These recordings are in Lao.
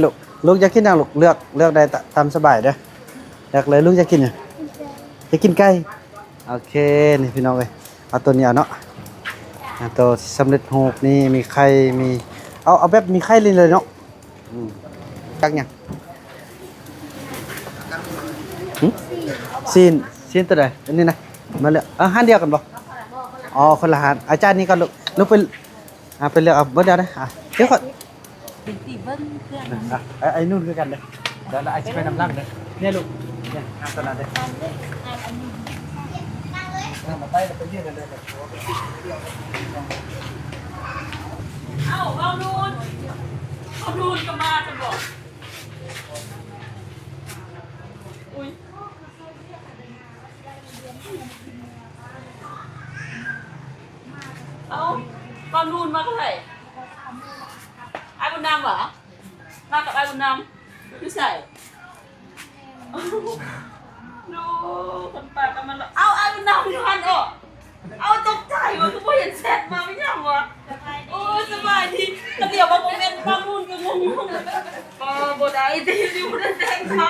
ລູກ ລູກຢາກກິນຫຍັງລູກ? ເລືອກ ເລືອກໄດ້ຕາມສະບາຍເດີ້ ເລືອກເລີຍ. ລູກຢາກກິນຫຍັງ? ຢາກກິນໄກ່. ໂອເຄ ນີ້ພີ່ນ້ອງເອີຍ ເອົາໂຕນີ້ເອົາເນາະ ເອົາໂຕທີ່ສຳເລັດຮູບນີ້ ມີໄຂ່ ມີ ເອົາ ເອົາແບບມີໄຂ່ເລີຍເນາະ. ອືມ ຈັກຫຍັງ? ຫຶ? ຊີ້ນ ຊີ້ນໂຕໃດ? ອັນນີ້ນະ ມາເລືອກ. ເອີ ຮ້ານດຽວກັນບໍ່? ອໍ ຄົນລະຮ້ານ. ອາ ຈານນີ້ກ່ອນລູກ ລູກໄປ ອ່າ ໄປເລືອກເອົາເບິດແລ້ວເດ້. ອ່າ ດຽວກ່ອນ ໄປເບິ່ງເຄື່ອງ. ອ່າ ໄອ້ ໄອ້ນຸ່ນຄືກັນເດ້ ແລ້ວ ແລ້ວອ້າຍຊິໄປນຳຫຼັງເດ້. ນີ້ລູກ ນີ້ ອ່າ ຕົວນັ້ນເດ້. ເອີ ມາໄປແລ້ວໄປຢືນເດີ. ເອົ້າ ເວົ້ານູນ ເວົ້ານູນກໍມາຊັ້ນບໍ? ອຸ້ຍ ເອົ້າ ເວົ້ານູນມາກັບໃຜ? ອ້າຍບຸນນຳຫວາ? ມາກັບອ້າຍບຸນນຳ ຢູ່ໃສ? ໂອ້ ຄົນປາກັນມາແລ້ວ. ເອົ້າ ອ້າຍບຸນນຳຢູ່ຫັ້ນເນາະ. ເອົ້າ ຕົກໃຈວ່າຄືບໍ່ເຫັນແຊັດມາ ເປັນຫຍັງວະ? ໂອ້ຍ ສະບາຍດີ. ກະດຽວວ່າບໍ່ແມ່ນ ບາງຄົນກະງົງຢູ່. ບໍ່ ບໍ່ໄດ້ຕິ ບໍ່ໄດ້ແຕ່ງໜ້າ.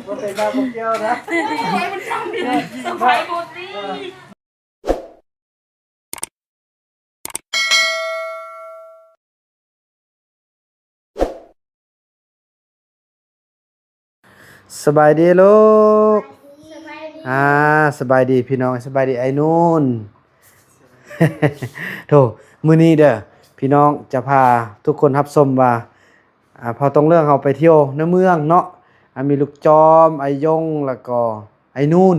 ບໍ່ແຕ່ງໜ້າບໍ່ກ່ຽວນະ. ໂອ້ຍ ມັນຈັ່ງເປັນສະບາຍບໍ່ດີ. ສະບາຍດີລູກ. ສະບາຍດີ. ອ່າ ສະບາຍດີພີ່ນ້ອງ ສະບາຍດີອ້າຍນູນ. ໂທ້ ມື້ນີ້ເດີ້ ພີ່ນ້ອງຈະພາທຸກຄົນຮັບຊົມວ່າ ອ່າ ເຜົ່າຕົງເລື່ອງເຮົາໄປທ່ຽວໃນເມືອງເນາະ. ອ່າ ມີລູກຈອມ ອ້າຍຍົງ ແລ້ວກໍອ້າຍນູນ.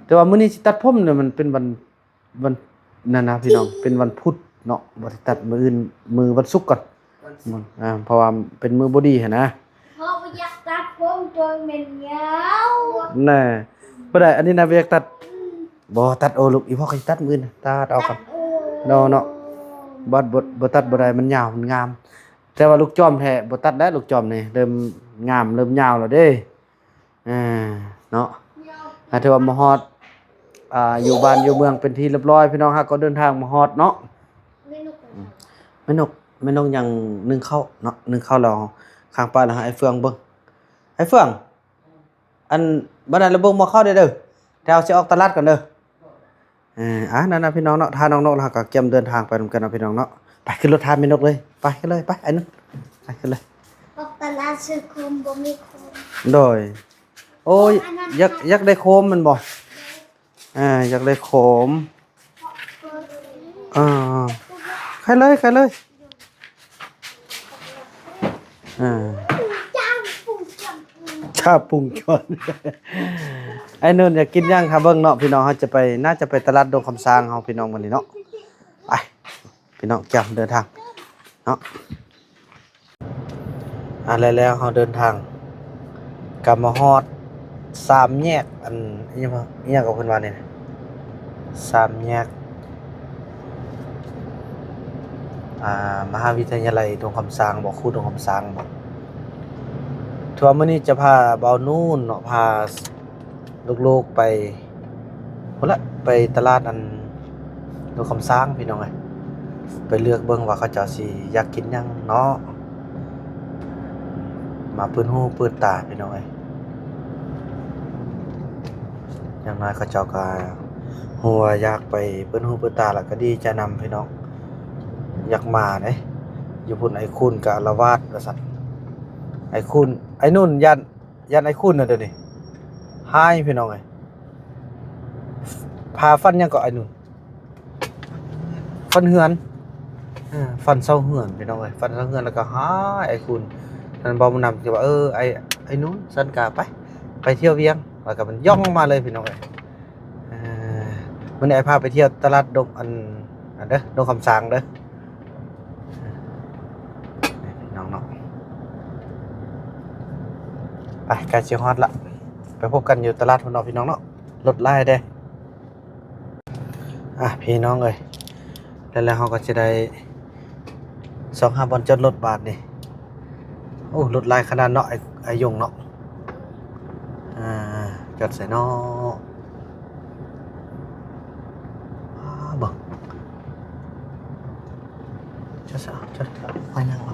ແຕ່ວ່າມື້ນີ້ຊິຕັດຜົມເນາະ ມັນເປັນວັນ ວັນນັ້ນນະພີ່ນ້ອງ ເປັນວັນພຸດເນາະ ບໍ່ໄດ້ຕັດ. ມື້ອື່ນ ມື້ວັນສຸກກ່ອນ ວັນສຸກ ອ່າ ເພາະວ່າເປັນມື້ບໍ່ດີຫັ້ນນະ. ເພາະບໍ່ຢາກຕັດຜົມ ຈົນແມ່ນຍາວ. ແນ່ ບໍ່ໄດ້ ອັນນີ້ນະບໍ່ຢາກຕັດ. ອືມ ບໍ່ຕັດ. ໂອ້ ລູກ ອີພໍ່ກໍຊິຕັດມື້ອື່ນ ຕັດເອົາກ່ອນ ຕັດ. ໂອ້ ເນາະ ເນາະ ບໍ່ ບໍ່ ບໍ່ຕັດບໍ່ໄດ້ ມັນຍາວ ມັນງາມ. ແຕ່ວ່າລູກຈອມແທ້ ບໍ່ຕັດແລ້ວ ລູກຈອມນີ້ເລີ່ມງາມ ເລີ່ມຍາວແລ້ວເດ້. ອ່າ ເນາະ ອ່າ ຖືວ່າມາຮອດ ອ່າ ຢູ່ບ້ານຢູ່ເມືອງເປັນທີ່ລຽບຮ້ອຍ ພີ່ນ້ອງ. ເຮົາກໍເດີນທາງມາຮອດເນາະ. ອືມ ແມ່ນົກ ແມ່ນົກຍັງໜຶ້ງເຂົ້າເນາະ ໜຶ້ງເຂົ້າແລ້ວ ຄ້າງປາແລ້ວໃຫ້ອ້າຍເຟືອງເບິ່ງ. ອ້າຍເຟືອງ ອັນ ບັດນັ້ນລະເບິ່ງໝໍ້ເຂົ້າແດ່ເດີ້ ແຕ່ເຮົາຊິອອກຕະຫຼາດກ່ອນເດີ້. ເອີ ອ່າ ນັ້ນນະພີ່ນ້ອງເນາະ ຖ້ານ້ອງນົກ ແລ້ວເຮົາກໍກຽມເດີນທາງໄປນຳກັນເນາະພີ່ນ້ອງເນາະ. ໄປຂຶ້ນລົດ ຖ້າແມ່ນົກເລີຍ ໄປ ຂຶ້ນເລີຍ ໄປ ໄອ້ນຸ່ນ ໄປ ຂຶ້ນເລີຍ. ອອກຕະຫຼາດຊື້ຂອງບໍ່ມີຂອງ. ໂດຍ ໂອ້ຍ ຢາກ ຢາກໄດ້ໂຄມແມ່ນບໍ່? ອ່າ ຢາກໄດ້ໂຄມ. ອ່າ ຂາຍເລີຍ ຂາຍເລີຍ. ອ່າ ຈາປຸງຈອນ ອ້າຍນຸ່ນຢາກກິນຫຍັງ ຖ້າເບິ່ງເນາະພີ່ນ້ອງ. ເຮົາຈະໄປ ໜ້າຈະໄປຕະຫຼາດດົງຄຳຊ້າງເຮົາພີ່ນ້ອງ ມື້ນີ້ເນາະ. ໄປ ພີ່ນ້ອງ ກຽມເດີນທາງເນາະ. ອ່າ ແລ້ວ ແລ້ວເຮົາເດີນທາງ ກະມາຮອດສາມແຍກ ອັນ ອີຫຍັງ ອີຫຍັງກໍເພິ່ນວ່ານີ້ນະ ສາມແຍກ ອ່າ ມະຫາວິທະຍາໄລດົງຄຳຊ້າງບໍ ຄູດົງຄຳຊ້າງບໍ. ຖືວ່າມື້ນີ້ຈະພາບ່າວນູນເນາະ ພາ ລູກໆໄປພຸ້ນລະ ໄປຕະຫຼາດອັນດົງຄຳຊ້າງພີ່ນ້ອງເອີຍ ໄປເລືອກເບິ່ງວ່າເຂົາເຈົ້າຊິຢາກກິນຫຍັງເນາະ ມາເປີດຫູເປີດຕາພີ່ນ້ອງເອີຍ. ຢ່າງໜ້ອຍເຂົາເຈົ້າກໍຮູ້ວ່າຢາກໄປເປີດຫູເປີດຕາ ແລ້ວກໍດີໃຈນຳພີ່ນ້ອງ ຢາກມາເດ້. ຢູ່ພຸ້ນອ້າຍຄູນກໍອາລະວາດວ່າຊັ້ນ ອ້າຍຄູນ ອ້າຍນຸ່ນຢ້ານ ຢ້ານອ້າຍຄູນນະ ດຽວນີ້ຮ້າຍພີ່ນ້ອງເອີຍ. ພາຝັນຫຍັງເກາະອ້າຍນຸ່ນ? ຝັນເຮືອນ ເອີ ຝັນເຊົ່າເຮືອນພີ່ນ້ອງເອີຍ ຝັນເຊົ່າເຮືອນ ແລ້ວກໍຮ້າຍອ້າຍຄູນ. ນັ້ນເວົ້ານຳ ຄືວ່າ ເອີ ອ້າຍ ອ້າຍນຸ່ນ ຊັ້ນກະໄປ ໄປທ່ຽວວຽງ ແລ້ວກໍມັນຍ່ອງມາເລີຍພີ່ນ້ອງເອີຍ. ເອີ ມື້ນີ້ອ້າຍພາໄປທ່ຽວຕະຫຼາດດົງ ອັນ ອັນເດີ ດົງຄຳຊ້າງເດີ ພີ່ນ້ອງເນາະ. ໄປ ໃກ້ຊິຮອດລະ ໄປພົບກັນຢູ່ຕະຫຼາດພຸ້ນເນາະພີ່ນ້ອງເນາະ. ລົດຫຼາຍເດ້ ອ່າ ພີ່ນ້ອງເອີຍ ແລ້ວ ແລ້ວເຮົາກໍຈະໄດ້ຊອກຫາບ່ອນຈອດລົດບາດນີ້. ໂອ້ ລົດຫຼາຍຂະໜາດເນາະ ອ້າຍ ອ້າຍຍົງເນາະ. ອ່າ ຈອດໃສເນາະ? ອ່າ ເບິ່ງ ຈອດໃສ ຈອດ ໄປຍັງວະ?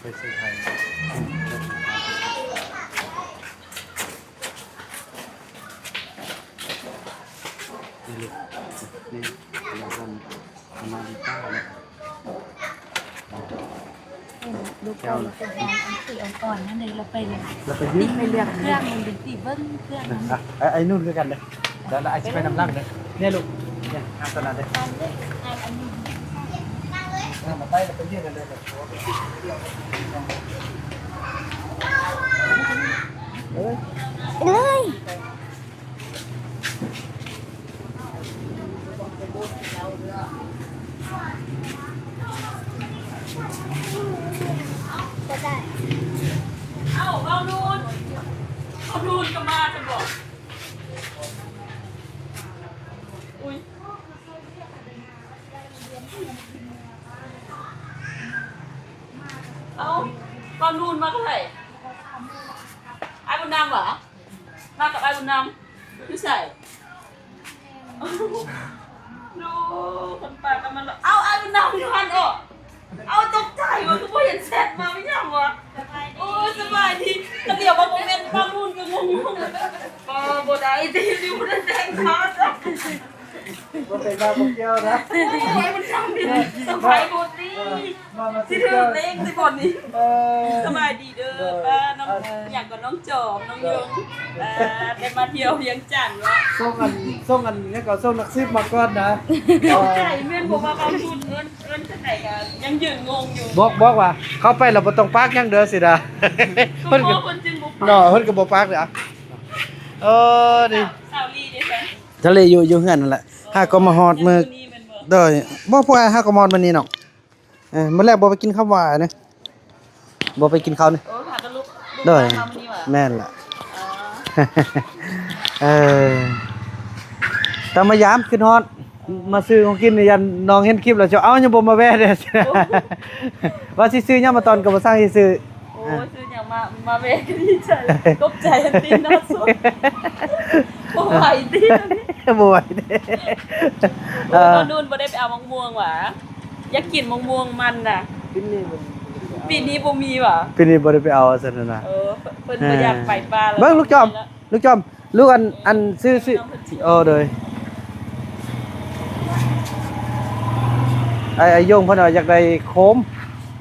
ໄປເຊີນໄພ ນີ້ລູກ ນີ້ ອັນນັ້ນ ອັນນັ້ນ ອັນນັ້ນ ເອີ ລູກເຂົາ ເຈົ້າ ລະເປັນອັນ ອັນສີອ່ອນໆ ນັ້ນເດ້ ລະໄປ ລະໄປຢືນ ໄປເລືອກເຄື່ອງ ມັນເປັນສີເບິ່ງເຄື່ອງນັ້ນ ອ່ະ ໄອ້ ໄອ້ນຸ່ນຄືກັນເດ້ ແລ້ວ ແລ້ວອ້າຍຊິໄປນຳຫຼັງເດ້ ນີ້ລູກ ນີ້ ຫາຕົວນັ້ນເດ້ ຕາມເລີຍ ອ້າຍອັນນີ້ ເອີ ມາໄປ ລະໄປຢືນກັນເດ້ ເອີ ເອີຍ. ເອົາ ເອົານູນ ເອົານູນກໍມາຊັ້ນບໍ ອຸ້ຍ ເອົາ ເອົານູນມາກັບໃຜ ອ້າຍບຸນນຳຫວາ? ມາກັບອ້າຍບຸນນຳ ຢູ່ໃສ? ດູຄົນປາກັນມາ ເອົາ ອ້າຍບຸນນຳຢູ່ຫັ້ນເນາະ ເອົາ ຕົກໃຈວ່າ ຄືບໍ່ເຫັນແຊັດມາ ເປັນຫຍັງວະ? ໂອ້ຍ ສະບາຍດີ. ກະດຽວວ່າບໍ່ແມ່ນ ບາງລຸນກະງົງຢູ່. ບໍ່ ບໍ່ໄດ້ຕິ ຢູ່ບໍ່ໄດ້ແຕ່ງຂາຈ້ະ. ບໍ່ແຕ່ງຂາບໍ່ກ່ຽວນະ. ໂອ້ຍ ມັນຈຳເປັນສະບາຍບໍ່ດີ. ເອີ ມາ ມາ ຊິຖືກເລກຊິບໍ່ນີ້. ເອີ ສະບາຍດີເດີ ເອີ ປ້ານ້ອງ ເອີ ຫຍັງກໍນ້ອງຈອມ ນ້ອງຍົງ ເອີ ໄດ້ມາທ່ຽວວຽງຈັນເນາະ. ສົ່ງອັນ ສົ່ງອັນຫຍັງກໍ ສົ່ງນັກສືບມາກ່ອນນະ. ຕົກໃຈແມ່ນບໍ່ວ່າເວົ້າ ເອີ້ນ ເອີ້ນຈັ່ງໃດກໍຍັງຢືນງົງຢູ່. ບອກ ບອກວ່າເຂົ້າໄປແລ້ວບໍ່ຕ້ອງປາກຫຍັງເດີຊິດາ. ເພິ່ນກໍ ເພິ່ນຈຶ່ງບໍ່ປາກເນາະ ເພິ່ນກໍບໍ່ປາກເດີ. ເອີ ດີ ສາວລີເດ້ ສາວລີຢູ່ ຢູ່ເຮືອນຫັ້ນແຫຼະ. ຫາກໍມາຮອດມື້ ມື້ນີ້ແມ່ນບໍ່? ໂດຍ ບໍ່ ພວກອ້າຍຫາກໍມາຮອດມື້ນີ້ເນາະ. ເອີ ມື້ແລກບໍ່ໄປກິນເຂົ້າຫວານເນາະ ບໍ່ໄປກິນເຂົ້ານີ້. ໂອ້ ຫາກໍລຸກ ໂດຍ ມາມື້ນີ້ຫວາ? ແມ່ນລະ. ອໍ ເອີ ຕາມມາຢາມ ຄິດຮອດ ມາຊື້ຂອງກິນນີ້ ຢ້ານນ້ອງເຫັນຄລິບແລ້ວຈະ ເອົ້າ ຍັງບໍ່ມາແວ່ເດ້. ໂອ້ ວ່າຊິຊື້ຫຍັງມາຕອນກໍບໍ່ສັ່ງຊິຊື້. ໂອ້ຍ ຊື້ຫຍັງມາ ມາແວ່ກໍດີໃຈ ຕົກໃຈອັນຕີນໜ້າສົດ ບໍ່ໄຫວຕິ ບໍ່ໄຫວເດ້. ເອີ ເອີ ຕອນນັ້ນບໍ່ໄດ້ໄປເອົາໝາກມ່ວງຫວາ? ຢາກກິນໝາກມ່ວງມັນນະ. ປີນີ້ບໍ່ ປີນີ້ບໍ່ມີຫວາ? ປີນີ້ບໍ່ໄດ້ໄປເອົາຊັ້ນນະ. ເອີ ເພິ່ນ ເອີ ບໍ່ຢາກໄປປ່າແລ້ວ. ເບິ່ງລູກຈອມ ລູກຈອມ ລູກອັນ ອັນ ຊື້ ຊື້ ເອີ ໂດຍ ໄອ້ ໄອ້ຍົງເພິ່ນວ່າຢາກໄດ້ໂຄມ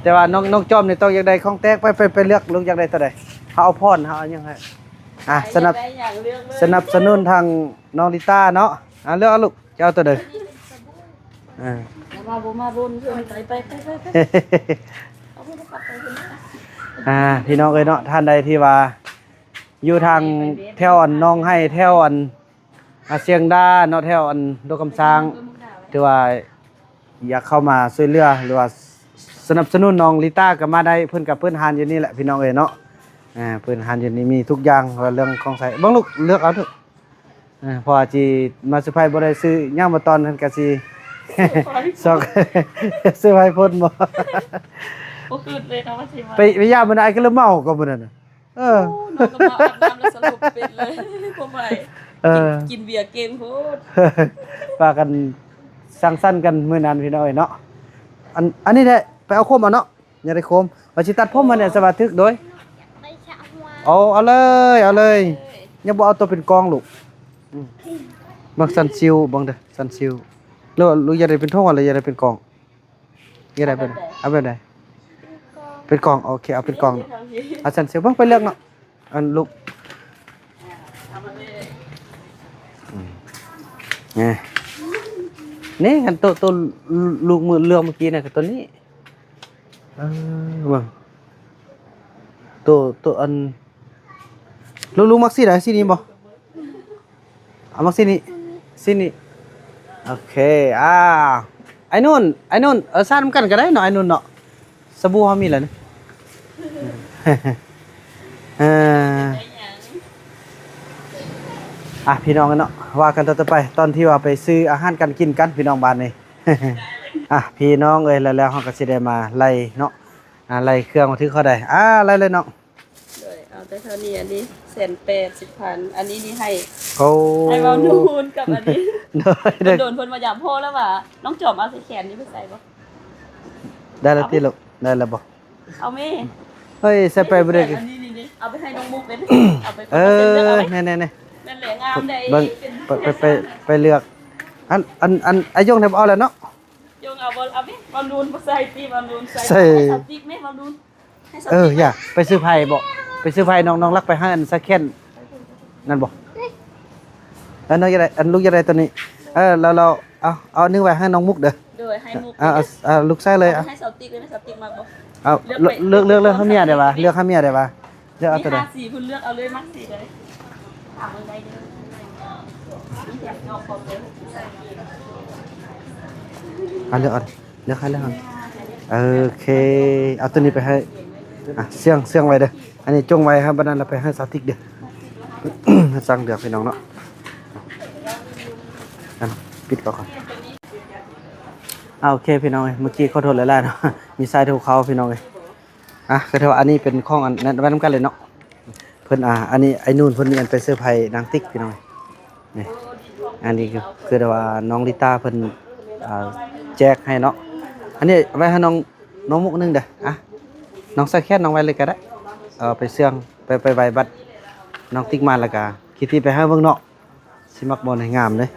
ແຕ່ວ່ານ້ອງ ນ້ອງຈອມນີ້ຕ້ອງຢາກໄດ້ຂອງແຕກ. ໄປ ໄປ ໄປເລືອກ ລູກຢາກໄດ້ຕົວໃດ ເຮົາເອົາພອນ ເຮົາເອົາຫຍັງໃຫ້. ອ່ະ ສະໜັບ ໃຜຢາກໄດ້ຫຍັງເລືອກເລີຍ ສະໜັບສະໜູນທາງນ້ອງລິຕ້າເນາະ. ອ່ະ ເລືອກເອົາລູກ ຈະເອົາຕົວໃດ? ອ່າ ແຕ່ວ່າບໍ່ມາບົນເພິ່ນ ໄປ ໄປ ໄປ ໄປ ໄປ ອ່າ ພີ່ນ້ອງເອີຍເນາະ ທ່ານໃດທີ່ວ່າຢູ່ທາງແຖວອັນໜອງໄຮ່ ແຖວອັນ ອາ ຊຽງດາເນາະ ແຖວອັນດົງຄຳຊ້າງ ຖືວ່າຢາກເຂົ້າມາຊ່ວຍເຫຼືອ ຫຼືວ່າສະໜັບສະໜູນນ້ອງລິຕ້າກໍມາໄດ້ ເພິ່ນກໍເປີດຮ້ານຢູ່ນີ້ແຫຼະ ພີ່ນ້ອງເອີຍເນາະ. ອ່າ ເປີດຮ້ານຢູ່ນີ້ ມີທຸກຢ່າງ ວ່າເລື່ອງຂອງໃຊ້ ເບິ່ງລູກ ເລືອກເອົາເຖາະ. ເອີ ເພາະວ່າຊິມາເຊີໄພຣສ໌ ບໍ່ໄດ້ຊື້ຫຍັງມາຕອນນັ້ນ ກະຊິຊອກເຊີໄພຣສ໌ພົ້ນບໍ່? ບໍ່ຄິດເລີຍເນາະວ່າຊິມາ ໄປ ໄປຢາມມື້ນັ້ນ ອ້າຍກໍເລີ່ມເມົາກໍມື້ນັ້ນ. ເອີ ໂອ້ ນ້ອງກໍມາອາບນ້ຳແລ້ວສະຫຼົບເປັນເລີຍ ພວກໄປ ເອີ ກິນ ກິນເບຍເກັ່ງໂພດ ພາກັນສັງສັນກັນມື້ນັ້ນ ພີ່ນ້ອງເອີຍເນາະ. ອັນ ອັນນີ້ແຫຼະ ໄປເອົາໂຄມເອົາເນາະ. ຢາກໄດ້ໂຄມ ວ່າຊິຕັດຜົມໃຫ້ແດ່ ສະຫວັດຖືກໂດຍ. ໄດ້ຊະຫົວ ເອົາ ເອົາເລີຍ ເອົາເລີຍ. ຍັງບໍ່ເອົາຕົວເປັນກອງລູກ. ອືມ ມັກສັ້ນຊິວເບິ່ງເດີ ສັ້ນຊິວ. ຫຼື ຫຼືຢາກໄດ້ເປັນຖົງ ຫຼືຢາກໄດ້ເປັນກອງ? ຢາກໄດ້ເປັນ ເອົາແບບໃດ? ເປັນກອງ ເປັນກອງ ໂອເຄ ເອົາເປັນກອງ. ເອົາສັ້ນຊິວເບິ່ງ ໄປເລືອກເນາະ. ອັນລູກ ອືມ ນີ້ ນີ້ ຄັນໂຕ ໂຕລູກມືເລືອກເມື່ອກີ້ນະ ກໍໂຕນີ້. ເອີ ເບິ່ງ ໂຕ ໂຕອັນ ລູກ ລູກມັກສີໃດ? ສີນີ້ບໍ່? ເອົາ ມັກສີນີ້ ສີນີ້. ໂອເຄ ອ່າ ໄອ້ນຸ່ນ ໄອ້ນຸ່ນ ເອີ ສາດນຳກັນກໍໄດ້ເນາະ ໄອ້ນຸ່ນເນາະ. ສະບູເຮົາມີແລ້ວນີ້. ເອີ ອ່ະ ພີ່ນ້ອງເນາະ ວ່າກັນຕໍ່ໄປ ຕອນທີ່ວ່າໄປຊື້ອາຫານການກິນກັນ ພີ່ນ້ອງ ບາດນີ້. ອ່ະ ພີ່ນ້ອງເອີຍ ແລ້ວ ແລ້ວເຮົາກໍຊິໄດ້ມາໄລ່ເນາະ ອ່າ ໄລ່ເຄື່ອງວ່າຖືກເທົ່າໃດ. ອ່າ ໄລ່ເລີຍນ້ອງ. ໂດຍ ເອົາແຕ່ເທົ່ານີ້ ອັນນີ້ແສນແປດສິບພັນ ອັນນີ້ນີ້ໃຫ້ ໂອ້ ໃຫ້ເວົ້ານູນກັບອັນນີ້ ໂດຍ ໂດຍ ໂດນເພິ່ນມາຢາມພໍແລ້ວວ່າ ນ້ອງຈອມເອົາໃສ່ແຂນນີ້ໄປໃສ່ບໍ່? ໄດ້ແລ້ວຕິລູກ ໄດ້ແລ້ວບໍ່? ເອົາແມ່ ເຮີ້ຍ ໃສ່ໄປບໍ່ໄດ້ ອັນນີ້ນີ້ ເອົາໄປໃຫ້ນ້ອງມຸກເດ້ ເອົາໄປ ເອີ ເລືອກເອົາເດ້ ແນ່ໆໆ ນັ້ນແຫຼະ ງາມໃດ ເບິ່ງ ໄປ ໄປ ໄປ ໄປເລືອກ ອັນ ອັນ ອັນ ອາຍົງໄດ້ບໍ່ເອົາແລ້ວເນາະ ຍົງເອົາບໍ່ ເອົາແມ່ ບອນນູນບໍ່ໃສ່ຕິບອນນູນ ໃສ່ ໃສ່ ໃຫ້ສາວຕິກແມ່ ບອນນູນ ໃຫ້ສາວຕິກ ເອີ ຢ່າ ໄປເຊີໄພບໍ່ ໄປເຊີໄພນ້ອງ ນ້ອງລັກໄປໃຫ້ອັນສາແຄນ ນັ້ນບໍ່? ອັນນ້ອງຢາກໄດ້ ອັນລູກຢາກໄດ້ຕົວນີ້ ເອີ ແລ້ວ ແລ້ວ ເອົາ ເອົາໜຶ່ງໄວ້ໃຫ້ນ້ອງມຸກເດີ ໂດຍ ໃຫ້ມຸກ ເອົາ ເອົາລູກໃສ່ເລີຍ ເອົາ ໃຫ້ສາວຕິກເລີຍ ສາວຕິກມັກບໍ່? ເອົາ ເລືອກ ເລືອກ ເລືອກ ເລືອກໃຫ້ເມຍໄດ້ຫວາ ເລືອກໃຫ້ເມຍໄດ້ຫວາ ເລືອກເອົາຕົວໃດ? ມີຫ້າສີພຸ້ນ ເລືອກເອົາເລີຍ ມັກສີໃດ ຖາມເບິ່ງໄດ້ເດີ ເອົາເລືອກເອົາ ເລືອກໃຫ້ແລ້ວຫັ້ນ ໂອເຄ ເອົາຕົວນີ້ໄປໃຫ້ ອ່ະ ເຊື່ອງ ເຊື່ອງໄວ້ເດີ ອັນນີ້ຈົ່ງໄວ້ໃຫ້ ບັດນັ້ນລະໄປໃຫ້ສາວຕິກເດີ ຊ່າງເລືອກ ພີ່ນ້ອງເນາະ ອັນ ປິດກ່ອນ ອ່າ ໂອເຄ ພີ່ນ້ອງເອີຍ ເມື່ອກີ້ຂໍໂທດຫຼາຍໆເນາະ ມີສາຍໂທເຂົ້າ ພີ່ນ້ອງເອີຍ ອ່ະ ກໍຖືວ່າອັນນີ້ເປັນຂອງອັນນັ້ນໄວ້ນຳກັນເລີຍເນາະ ເພິ່ນ ອ່າ ອັນນີ້ໄອ້ນູນເພິ່ນມີອັນໄປເຊີໄພຣສ໌ນາງຕິກ ພີ່ນ້ອງເອີຍ ນີ້ ອັນນີ້ຄື ຄືວ່ານ້ອງລິຕ້າເພິ່ນ ອ່າ ແຈກໃຫ້ເນາະ ອັນນີ້ໄວ້ໃຫ້ນ້ອງ ນ້ອງມຸກໜຶ່ງເດີ້. ອ່ະ ນ້ອງໃສ່ແຂນນ້ອງໄວ້ເລີຍກໍໄດ້. ເອີ ໄປເຊື່ອງ ໄປ ໄປໄຫວ້ບັດນ້ອງຕິກມາ ແລ້ວກໍຄິດທີ່ໄປຫາເບິ່ງເນາະ. ຊິມັກບ່ອນໃຫ້ງາມເດ້.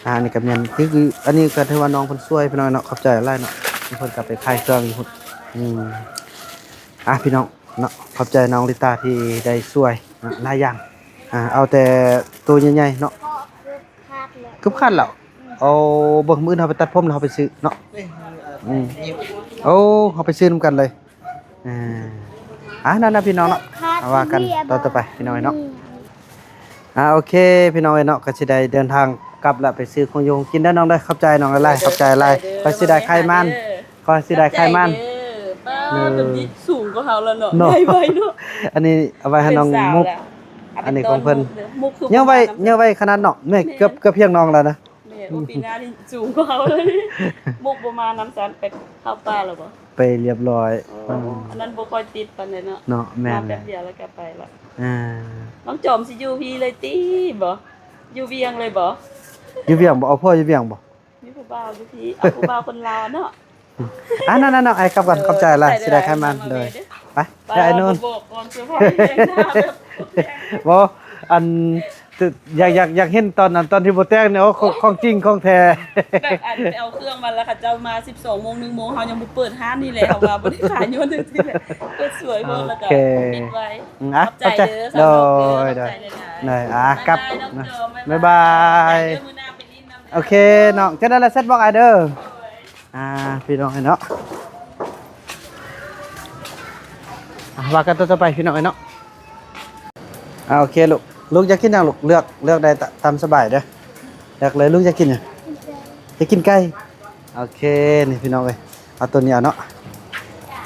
ອ່າ ອັນນີ້ກໍແມ່ນ ຄື ຄື ອັນນີ້ກໍຖືວ່ານ້ອງເພິ່ນຊ່ວຍພີ່ນ້ອງເນາະ. ຂອບໃຈຫຼາຍເນາະ. ເພິ່ນກໍໄປຂາຍເຄື່ອງຢູ່ພຸ້ນ. ອືມ ອ່ະ ພີ່ນ້ອງເນາະ ຂອບໃຈນ້ອງລິຕາທີ່ໄດ້ຊ່ວຍເນາະ ຫຼາຍຢ່າງ. ອ່າ ເອົາແຕ່ໂຕໃຫຍ່ໆເນາະ. ເກືອບຂາດແລ້ວ. ເກືອບຂາດແລ້ວ. ເອົາ ເບິ່ງ ມື້ອື່ນເຮົາໄປຕັດຜົມແລ້ວເຮົາໄປຊື້ເນາະ. ອືມ ໂອ້ ເຮົາໄປຊື້ນຳກັນເລີຍ. ອ່າ ອ່າ ນັ້ນນະພີ່ນ້ອງເນາະ. ເອົາວ່າກັນຕອນຕໍ່ໄປພີ່ນ້ອງເອີຍເນາະ. ອ່າ ໂອເຄ ພີ່ນ້ອງເອີຍເນາະ ກໍຊິໄດ້ເດີນທາງກັບລະ ໄປຊື້ຂອງຢູ່ຂອງກິນເດີນ້ອງເດີ. ຂອບໃຈນ້ອງຫຼາຍໆ ຂອບໃຈຫຼາຍ. ຂ້ອຍຊິໄດ້ໄຂ່ມັນ ຂ້ອຍຊິໄດ້ໄຂ່ມັນ. ເອີ ປ້າ ເອີ ເປັນທີ່ສູງກວ່າເຮົາແລ້ວເນາະ ເນາະ ໃຫຍ່ໄວເນາະ. ອັນນີ້ເອົາໄວ້ໃຫ້ນ້ອງມຸກ. ອັນນີ້ຂອງເພິ່ນ ຍັງໄວ ຍັງໄວຂະໜາດເນາະ. ແມ່ ເກືອບ ເກືອບພຽງນ້ອງແລ້ວນະ. ແມ່ນ ໂອ້ ປີໜ້ານີ້ສູງກວ່າເຮົາເລີຍ. ມຸກບໍ່ມານຳຊັ້ນ ໄປເຂົ້າປ່າແລ້ວບໍ່? ໄປລຽບຮ້ອຍ. ອໍ ອືມ ອັນນັ້ນບໍ່ຄ່ອຍຕິດປານໃດເນາະ. ເນາະ ແມ່ນ ມາແປັບດຽວແລ້ວກໍໄປລະ. ອ່າ ນ້ອງຈອມຊິຢູ່ພີ້ເລີຍຕິບໍ່? ຢູ່ວຽງເລີຍບໍ່? ຢູ່ວຽງບໍ່? ເອົາຜົວຢູ່ວຽງບໍ່? ມີຜູ້ບ່າວຢູ່ພີ້ ເອົາຜູ້ບ່າວຄົນລາວເນາະ. ອ່າ ນັ້ນໆ ເອົາ ອ້າຍກັບກ່ອນ. ເອີ ຂອບໃຈຫຼາຍ. ຊິໄດ້ໄຂ່ມັນ. ໂດຍ ໄປ ໄປອ້າຍນຸ່ນ. ບໍ່ບອກກ່ອນ ເຊີໄພແຮງນະ ແບບ ບໍ່ ອັນ ຢາກ ຢາກ ຢາກເຫັນຕອນນັ້ນ ຕອນທີ່ບໍ່ແຕ່ງນີ້. ໂອ້ ຂອງ ຂອງຈິງຂອງແທ້. ແບບ ອັນ ໄປເອົາເຄື່ອງມາແລ້ວ ເຂົາເຈົ້າມາສິບສອງໂມງ ໜຶ່ງໂມງ ເຮົາຍັງບໍ່ເປີດຮ້ານນີ້ແຫຼະ. ເຮົາວ່າບໍ່ໄດ້ຂາຍຍ້ອນຈັ່ງຊີ້ແຫຼະ ເປີດສວຍໂພດ ແລ້ວກໍ ໂອເຄ ປິດໄວ. ອືມ ອ່ະ ຂອບໃຈເດີ ຂອບໃຈ ສາວນົກເດີ ໂດຍ ຂອບໃຈຫຼາຍໆ. ໂດຍ ອ່ະ ກັບ ບາຍບາຍ ນ້ອງຈອມ ບາຍບາຍ ບາຍບາຍ ເດີ ມື້ໜ້າໄປຫຼິ້ນນຳ. ໂອເຄນ້ອງ ຈັ່ງໃດລະແຊັດບອກອ້າຍເດີ. ອ່າ ພີ່ນ້ອງເອີຍເນາະ ອ່າ ວ່າກັນຕໍ່ໄປພີ່ນ້ອງເອີຍເນາະ. ອ່າ ໂອເຄລູກ ລູກຢາກກິນຫຍັງລູກ? ເລືອກ ເລືອກໄດ້ຕາມສະບາຍເດີ ເລືອກເລີຍ. ລູກຢາກກິນຫຍັງ? ຢາກກິນໄກ່. ໂອເຄ ນີ້ພີ່ນ້ອງເອີຍ ເອົາໂຕນີ້ເອົາເນາະ.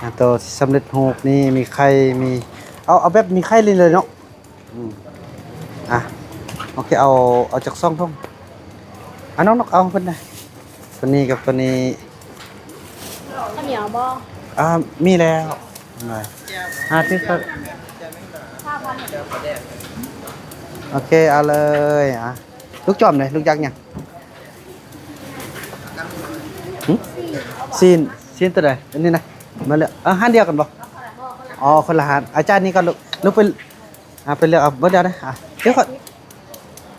ອ່າ ໂຕທີ່ສຳເລັດຮູບນີ້ ມີໄຂ່ ມີ ເອົາ ເອົາແບບມີໄຂ່ເລີຍເນາະ. ອືມ ອ່ະ ໂອເຄ ເອົາ ເອົາຈັກສອງຖົງ. ອ່ະ ນ້ອງນົກເອົາເພິ່ນນະ ໂຕນີ້ກັບໂຕນີ້. ເຂົ້າໜຽວບໍ່? ອ່າ ມີແລ້ວ. ໜ້ອຍ ອ່າ ທີ່ເຂົາ ໂອເຄ ເອົາເລີຍ. ອ່ະ ລູກຈອມເດ ລູກຢາກຫຍັງ? ຫຶ? ຊີ້ນ ຊີ້ນໂຕໃດ? ອັນນີ້ນະ ມາເລືອກ. ເອີ ຮ້ານດຽວກັນບໍ່? ອໍ ຄົນລະຮ້ານ. ອາຈານນີ້ກ່ອນລູກ ລູກໄປ ອ່າ ໄປເລືອກເອົາເບິດແລ້ວນະ. ອ່າ ດຽວຂ້ອຍ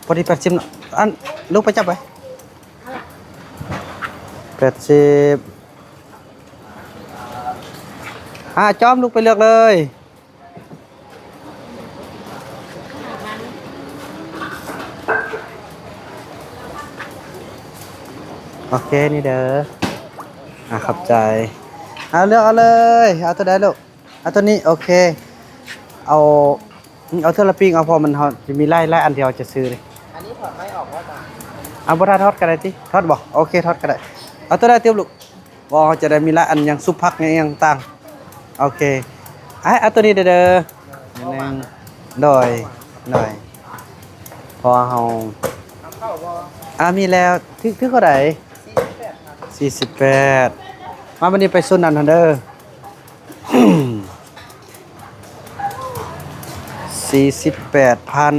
ພໍດີແປດສິບເນາະ. ອັນ ລູກໄປຈັບໄວ້ ແປດສິບ. ອ່າ ຈອມ ລູກໄປເລືອກເລີຍ. ໂອເຄ ນີ້ເດີ. ອ່າ ຂອບໃຈ. ເອົາ ເລືອກເອົາເລີຍ. ເອົາໂຕໃດລູກ? ເອົາໂຕນີ້. ໂອເຄ ເອົາ ເອົາເທື່ອລະປີ້ງເອົາ ເພາະມັນ ເຮົາຈະມີຫຼາຍ ຫຼາຍອັນທີ່ເຮົາຈະຊື້ເລີຍ. ອັນນີ້ຖອດໄມ້ອອກບໍ່? ເອົາ ບໍ່ຖ້າຖອດກໍໄດ້ຕິ ຖອດບໍ່? ໂອເຄ ຖອດກໍໄດ້. ເອົາໂຕໃດຕິລູກ? ບໍ່ ຈະໄດ້ມີຫຼາຍອັນ ຫຍັງຊຸບຜັກຫຍັງຕ່າງ. ໂອເຄ ອ້າຍ ເອົາໂຕນີ້ເດີ ໜຶ່ງ. ໂດຍ ໂດຍ ເພາະວ່າເຮົາ ອ່າ ມີແລ້ວ. ຖືກ ຖືກເທົ່າໃດ? ສີ່ສິບແປດ. ມາ ບັດນີ້ໄປໂຊນນັ້ນຫັ້ນເດີ. ສີ່ສິບແປດພັນ.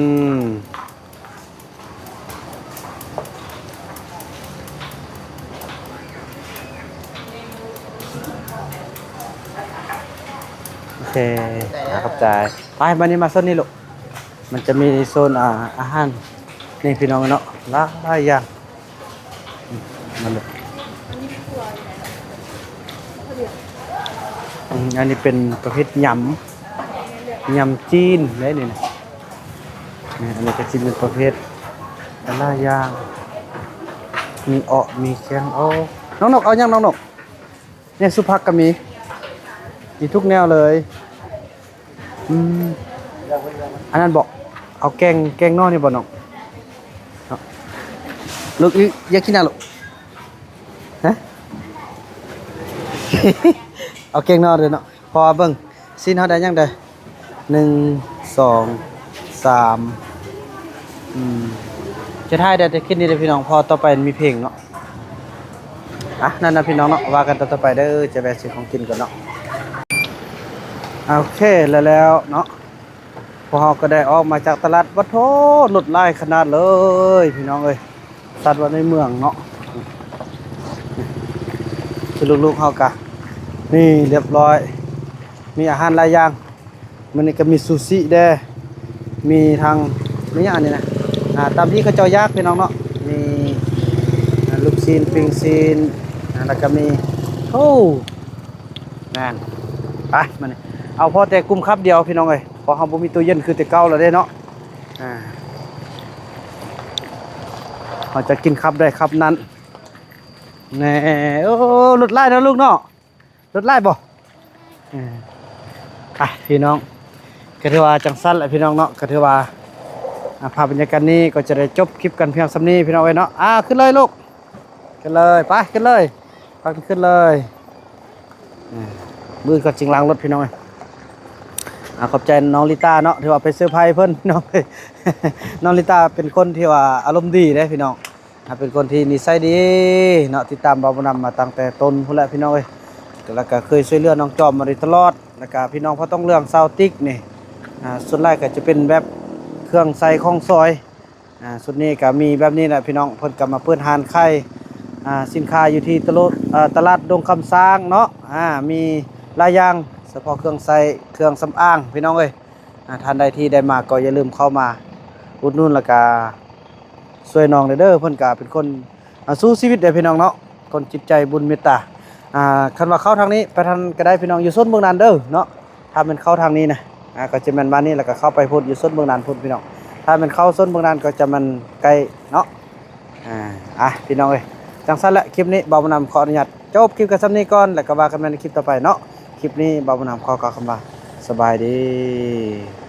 ໂອເຄ ອ່າ ຂອບໃຈ. ໄປ ມານີ້ ມາໂຊນນີ້ລູກ ມັນຈະມີໂຊນ ອ່າ ອາຫານນີ້ພີ່ນ້ອງເນາະ ຫຼາຍຢ່າງ. ອືມ ມາເລີຍ. ອືມ ອັນນີ້ເປັນປະເພດຍຳ ຍຳຈີນເດ້ນີ້ນະ. ນີ້ ອັນນີ້ກໍຊິເປັນປະເພດຫຼາຍຢ່າງ ມີເອາະ ມີແກງ. ໂອ້ ນ້ອງນົກເອົາຫຍັງນ້ອງນົກ? ນີ້ຊຸບຜັກກໍມີ ມີທຸກແນວເລີຍ. ອືມ ອັນນັ້ນບໍ? ເອົາແກງ ແກງໜໍ່ນີ້ບໍນ້ອງ? ເນາະ ລູກ ຢາກກິນຫຍັງລູກ? ຮະ? ເອົາແກງໜໍ່ເດີເນາະ. ເພາະວ່າເບິ່ງ ຊີ້ນເຮົາໄດ້ຫຍັງເດີ? ໜຶ່ງ ສອງ ສາມ. ອືມ ຈະຖ່າຍໄດ້ແຕ່ຄລິບນີ້ເດີພີ່ນ້ອງ ເພາະຕໍ່ໄປມັນມີເພງເນາະ. ອ່ະ ນັ້ນນະພີ່ນ້ອງເນາະ ວ່າກັນຕອນຕໍ່ໄປເດີ. ຈະແວ່ຊື້ຂອງກິນກ່ອນເນາະ. ໂອເຄ ແລ້ວໆເນາະ ພວກເຮົາກໍໄດ້ອອກມາຈາກຕະຫຼາດ. ປະໂທ ລົດຫຼາຍຂະໜາດເລີຍພີ່ນ້ອງເອີຍ. ສັດວ່າໃນເມືອງເນາະ ຄືລູກໆເຮົາກະ ນີ້ລຽບຮ້ອຍ ມີອາຫານຫຼາຍຢ່າງ. ມື້ນີ້ກໍມີຊູຊິແດ່ ມີທັງ ມີຫຍັງອັນນີ້ນະ ອ່າ ຕາມທີ່ເຂົາເຈົ້າຢາກ ພີ່ນ້ອງເນາະ. ມີ ອ່າ ລູກຊີ້ນ ປີ້ງຊີ້ນ ອ່າ ແລ້ວກໍມີ ໂອ້ ນັ້ນ ໄປ ມານີ້ ເອົາພໍແຕ່ກຸ້ມຄຳດຽວ ພີ່ນ້ອງເອີຍ ເພາະເຮົາບໍ່ມີຕູ້ເຢັນຄືແຕ່ເກົ່າແລ້ວເດ້ເນາະ. ອ່າ ເຮົາຈະກິນຄຳໃດຄຳນັ້ນ. ແນ່ ໂອ້ ລົດຫຼາຍເນາະລູກເນາະ ລົດຫຼາຍບໍ່? ເອີ ອ່ະ ພີ່ນ້ອງ ກໍຖືວ່າຈັ່ງຊັ້ນແຫຼະ ພີ່ນ້ອງເນາະ. ກໍຖືວ່າ ອ່າ ພາບບັນຍາກາດນີ້ກໍຈະໄດ້ຈົບຄລິບກັນພຽງສ່ຳນີ້ ພີ່ນ້ອງເອີຍເນາະ. ອ່າ ຂຶ້ນເລີຍລູກ ຂຶ້ນເລີຍ ໄປ ຂຶ້ນເລີຍ ພາກັນຂຶ້ນເລີຍ. ອ່າ ມື້ອື່ນກໍຈຶ່ງລ້າງລົດ ພີ່ນ້ອງເອີຍ. ອ່າ ຂອບໃຈນ້ອງລິຕາເນາະ ທີ່ວ່າໄປເຊີໄພເພິ່ນ ພີ່ນ້ອງເອີຍ. ນ້ອງລິຕາເປັນຄົນທີ່ວ່າອາລົມດີເດ້ ພີ່ນ້ອງ. ອ່າ ເປັນຄົນທີ່ນິໄສດີເນາະ ຕິດຕາມບ່າວບຸນນຳມາຕັ້ງແຕ່ຕົ້ນພຸ້ນແຫຼະ ພີ່ນ້ອງເອີຍ. ແລ້ວກໍເຄີຍຊ່ວຍເຫຼືອນ້ອງຈອມມາໂດຍຕະຫຼອດ ແລ້ວກໍພີ່ນ້ອງພໍ່ຕ້ອງເລື່ອງ ຊາວຕິກນີ້ ອ່າ ສ່ວນຫຼາຍກໍຈະເປັນແບບເຄື່ອງໃຊ້ຂອງສອຍ. ອ່າ ຊຸດນີ້ກໍມີແບບນີ້ແຫຼະ ພີ່ນ້ອງ ເພິ່ນກໍມາເປີດຮ້ານຂາຍ ອ່າ ສິນຄ້າຢູ່ທີ່ຕະຫຼາດ ເອີ ຕະຫຼາດດົງຄຳຊ້າງເນາະ. ອ່າ ມີຫຼາຍຢ່າງ ສະເພາະເຄື່ອງໃຊ້ເຄື່ອງສຳອາງ ພີ່ນ້ອງເອີຍ. ອ່າ ທ່ານໃດທີ່ໄດ້ມາກໍຢ່າລືມເຂົ້າມາອຸດໜູນ ແລ້ວກະຊ່ວຍນ້ອງແດ່ເດີ. ເພິ່ນກະເປັນຄົນ ອ່າ ສູ້ຊີວິດເດ້ພີ່ນ້ອງເນາະ ຄົນຈິດໃຈບຸນເມດຕາ. ອ່າ ຄັນວ່າເຂົ້າທາງນີ້ໄປທາງນັ້ນກໍໄດ້ພີ່ນ້ອງ ຢູ່ໂຊນເບື້ອງນັ້ນເດີເນາະ. ຖ້າແມ່ນເຂົ້າທາງນີ້ນະ ອ່າ ກໍຈະແມ່ນບ້ານນີ້ ແລ້ວກໍເຂົ້າໄປພຸ້ນ ຢູ່ໂຊນເບື້ອງນັ້ນພຸ້ນພີ່ນ້ອງ. ຖ້າແມ່ນເຂົ້າໂຊນເບື້ອງນັ້ນກໍຈະແມ່ນໃກ້ເນາະ. ອ່າ ອ່ະ ພີ່ນ້ອງເອີຍ ຈັ່ງຊັ້ນແຫຼະ ຄລິບນີ້ບ່າວບຸນນຳຂໍອະນຸຍາດ ຈົບຄລິບກັນສ່ຳນີ້ກ່ອນ ແລ້ວກໍວ່າກັນໃໝ່ໃນຄລິບຕໍ່ໄປເນາະ. ຄລິບນີ້ບ່າວບຸນນຳຂໍກ່າວຄຳວ່າ ສະບາຍດີ.